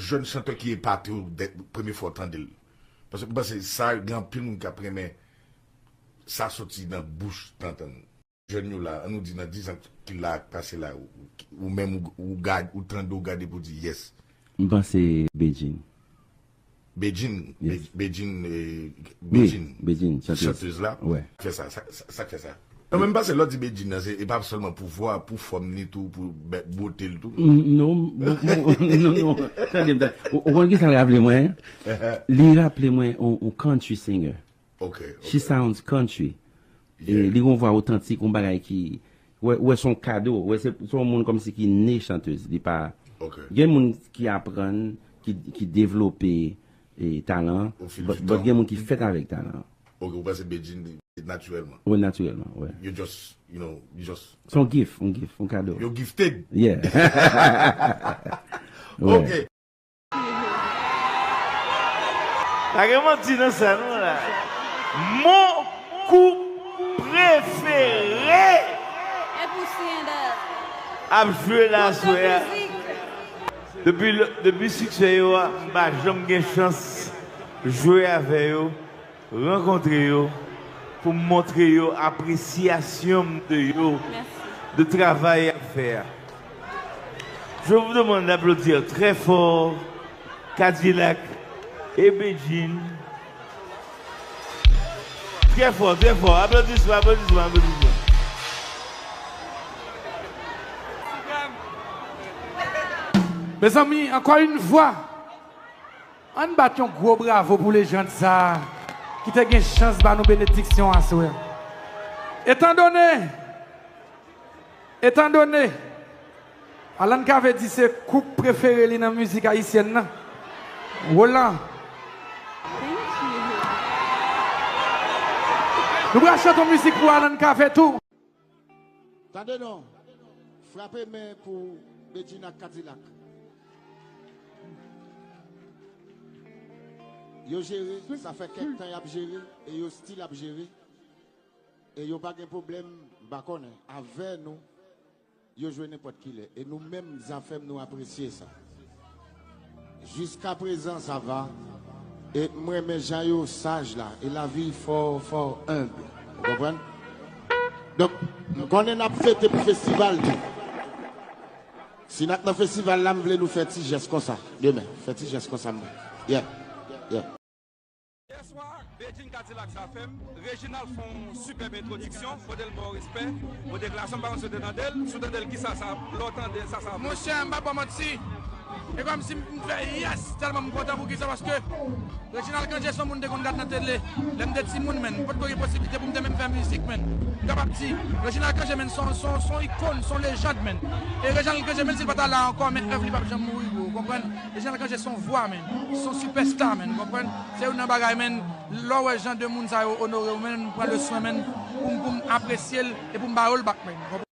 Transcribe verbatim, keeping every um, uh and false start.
Jèn chantè ki epate w dè premye fwa w tande l. Paske m panse sa, gen anpil moun k ap renmen sa soti nan bouch tantann. Jèn yo la, an nou di nan dis an ki la k pase la, ou, ou menm ou, ou gad, ou tande, ou gade pou di yes. M panse Bedjine. Bedjine, Yes. Be- Bedjine, eh, Wi, Bedjine, Bedjine, chantèz. Chantèz la. Wè. Fè sa, sa, sa, sa k fè sa. Non, men m panse lè w di Bedjine nan, se, e pa sèlman pou vwa, pou fòm li tou, pou bè- bote l tou. N- Non, bon, bon, non, non, tande m, tande. Ou, ou konn ki sa l raple mwen? Li raple mwen on, on country singer. Ok, She ok. Sounds country. E Yeah. Li gon vwa otantik, yon bagay ki, wè, wè se yon kado, wè se, se yon moun kòmsi ki ne chantèz, li pa, Ok. Gen moun ki aprann, ki, ki devlope, e, talan, Au fil but, du but temps. Gen moun ki fèt avèk talan. Ok, ou panse Bedjine li natirèlman? Wè, natirèlman, wè. You just, you know, you just Se yon gift, yon gift, yon kado. You're gifted. Yeah. Wè. Ok. Pa gen manti nan sa non la. Mon koup prefere. E pou Sanders. Ap jwe la aswè a. Depi, depi siksè yo a, m pa janm gen chans jwe avè yo, rankontre yo, pou m montre yo apresyasyon m de yo, Mèsi. De travay y ap fè a. Je vous demande d'applaudir très fort K-Dilak e Bedjine. Très fort, très fort. Aplodisman, aplodisman, aplodisman. Mezanmi, encore une fois, ann bat yon gwo bravo pou lejand sa a ki te gen chans ba nou benediksyon aswè. Etandone, etandone, Alan Cavé di se koup prefere li nan mizik ayisyèn nan. Roland. Thank you. Nou pral chante yon mizik pou Alan Cavé tou. Tande non. Frape men pou Bedjine ak K-Dilak. Yo jere, sa fè kèk tan y ap jere, e yo still ap jere. E yo pa gen pwoblèm, m pa konnen. Avè nou, yo jwe nenpòt ki lè. E nou menm, Zafèm, nou apresye sa. Jiskaprezan, sa va. E m renmen jan yo saj la. E lavi fò, fò enb. Ou konprann? Donk, m konnen n ap fete pou festival tou. Si n ap nan festival la, m vle nou fè ti jès konsa. Demen, fè ti jès konsa, m. Yeah. Yeah. Yèswa, Bedjine, K-Dilak, Zafèm, Reginald fè yon sipèb entwodiksyon, kote l ba w respè, kote klasè m pa konn si w te tande l, si w tande l, kisa sa, lè w tande sa, sa. Monchè, m pa ba w manti, e kòmsi m fè yès, tèlman m kontan pou kisa, paske Reginald Cangé se yon moun m te konn gad nan tele, lè m te timoun, menn, m potko gen posiblite pou m te menm fè mizik, menn. M kapab di, Reginald Cangé, menn, se yon, se yon, se yon ikòn, se yon lejand, menn. E Reginald Cangé, menm si l pa ta la ankò, men èv li p ap janm mouri, bro, ou konprann? Reginald Cangé se yon vwa, menn. Se yon sipèsta, menn, ou konprann? Se youn nan bagay, menn, lè w wè jan de moun sa yo onore w, menn, m pran le swen, menn, pou m, pou m apresye l e pou m ba yo l back, menn.